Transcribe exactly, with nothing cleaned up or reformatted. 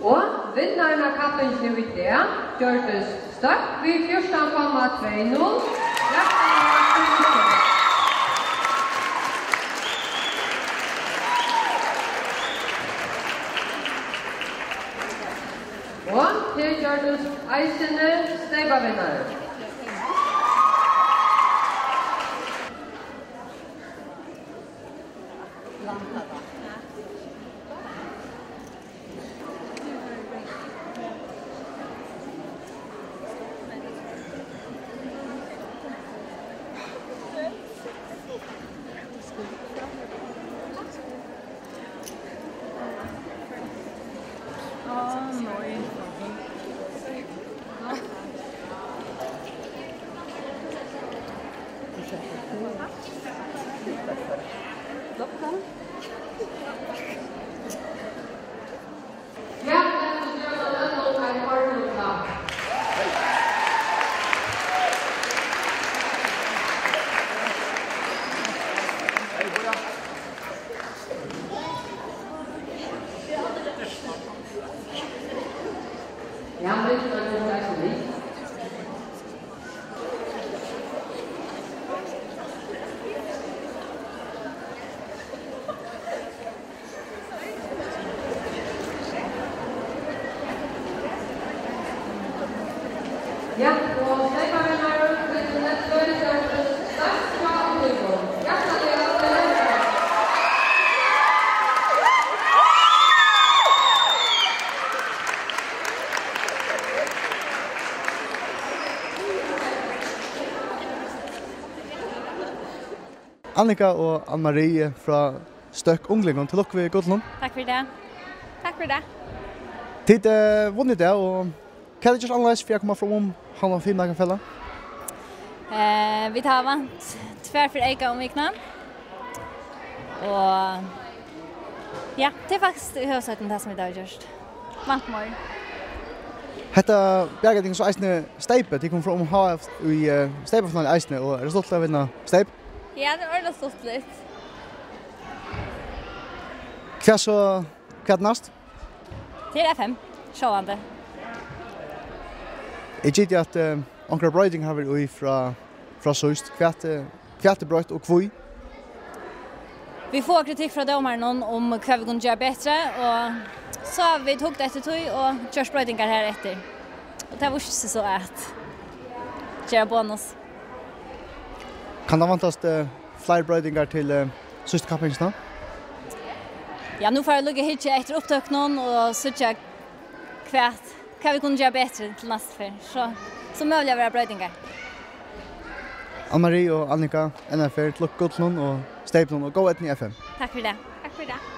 Og vinnarin av kappingini í dag gjørdist Støkk við fjúrtan komma tvey null. Og tað gjørdist eisini steypavinnarin. Ja, og steypavinnarin til næstu ár er Steinsvá Ulriksson. Hjartaliga til lukku. Annika og Anne Marie frá Støkk Unglingum, til lukku við gullin. Takk fyri tað. Takk fyri tað. Tit, eh, vunnu í dag, og hvat hevur tit gjørt annarleiðis fyri at koma fram um Havnar Filmleikafelag? Eh, vit hava vant tvær ferðir eyka um vikuna. Og ja, tað er faktiskt í høvuðsøkjum tað sum vit hava gjørt. Vant meir. Hetta bjargar tykkum so eisini steypið. Tit komu fram um H F í, eh, steypafinaluni eisini, og er tað stuttligt at vinna steyp? Ja, tað er ordiliga stuttligt. Hvat so, hvat næst? Til F M, sjálvandi. Eg giti at, eh, onkrar broytingar hava verið í frá, frá síðst. Hvat, eh, hvat er broytt og hví? Vit fáa kritikk frá dómarunum um hvat vit kunnu gera betri, og so hava vit hugt eftir tí og gjørt broytingar har eftir. Og tað vísti seg so at gera bonus. Kann tað væntast, eh, fleiri broytingar til, eh, síðstu kappingina? Ja, nú fari eg líka at hyggja eftir upptøkunum og síggja hvat, hvat vit kunnu gera betri til næstu ferð. So, so møguliga verða broytingar. Anne Marie og Annika, enn ein ferð, til lukku við gullinum og steypinum og góða eydnu í F M. Takk fyri tað. Takk fyri tað.